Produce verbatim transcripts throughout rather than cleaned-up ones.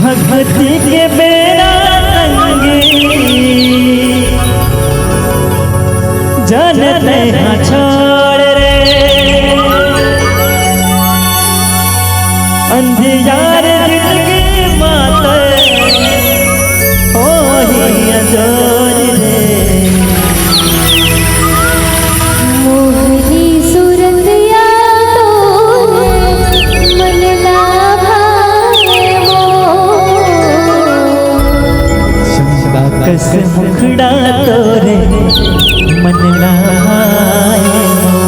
भक्ति के बेरा संगी, जन तैं हा छोड़ रे। अंधियार जिनगी मात होही अंजोर रे। मोहनी सूरतिया तोरे मन ला भाए मोर। चंदा कस मुखड़ा तोरे मन ला भाए मोर।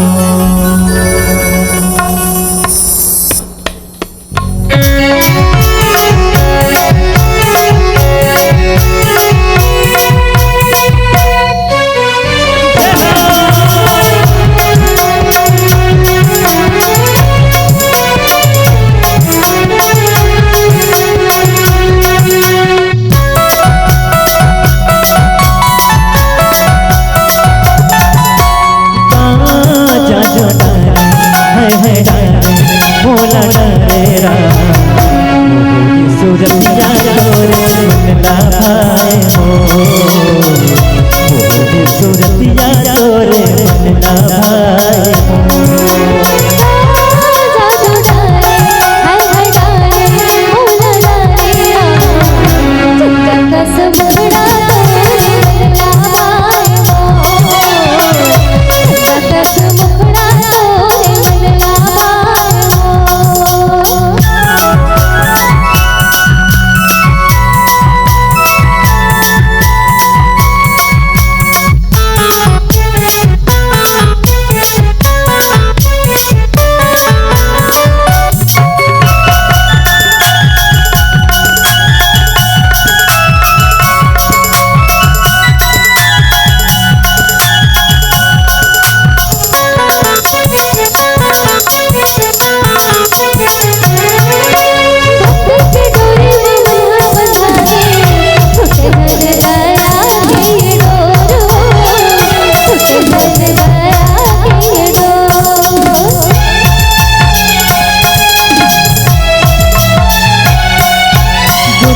मोला डरे राम, मोहनी सूरतिया तोरे मन ला भाए मोर। मोहनी सूरतिया तोरे मन ला भाए मोर।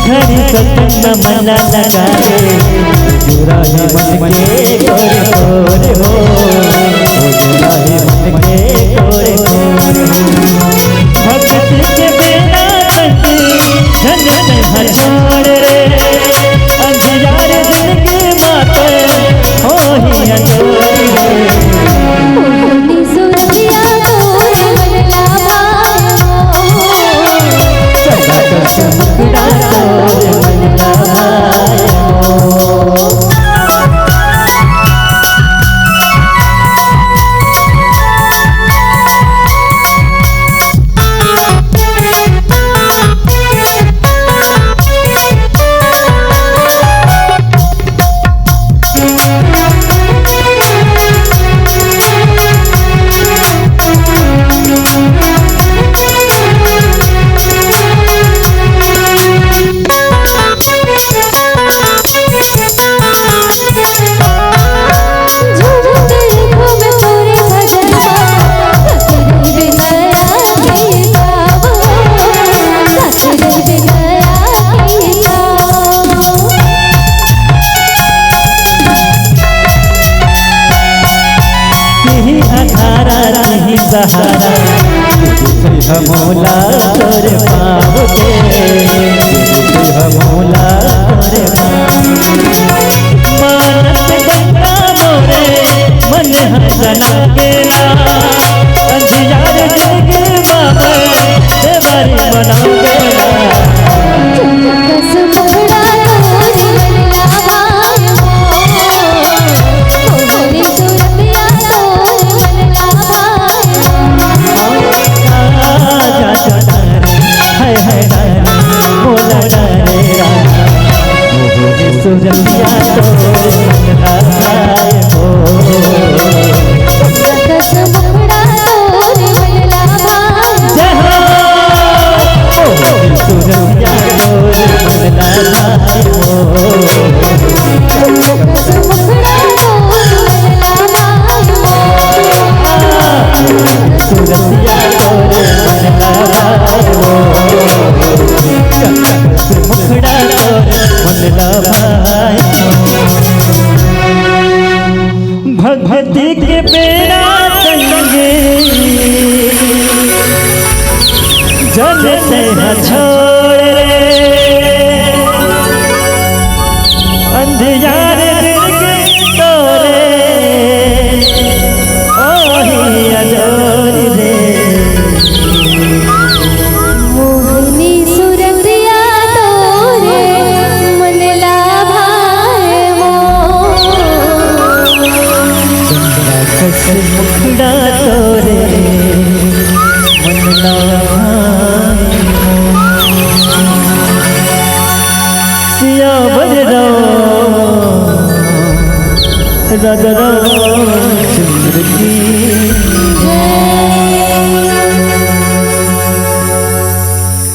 घड़ी कतन मन लगाए, जुड़ा है मन के गोरे गोरे हो, जुड़ा है मन के गोरे गोरे हो। भक्ति के बेरा संगी, झन तैं हा छोड़ रे, अंधियार जिनगी मात होही अंजोर रे। तिही आधारा, तिही सहारा, तू दुखई हमोला तोरे पाँव के, तू दुखई हमोला तोरे पाँव। मानत गंगा मोरे, मन हंसना केला, अंधियार जिनगी बाबा, देवारी मना केला। छोड़ रे अंधियार दिन के तोरे, ओही अजोर रे। मोहनी सुरतिया तोरे मन ला भाए मोर। चंदा कस मुखड़ा तोरे मन ला भाए मोर। सियावर राम राजा राम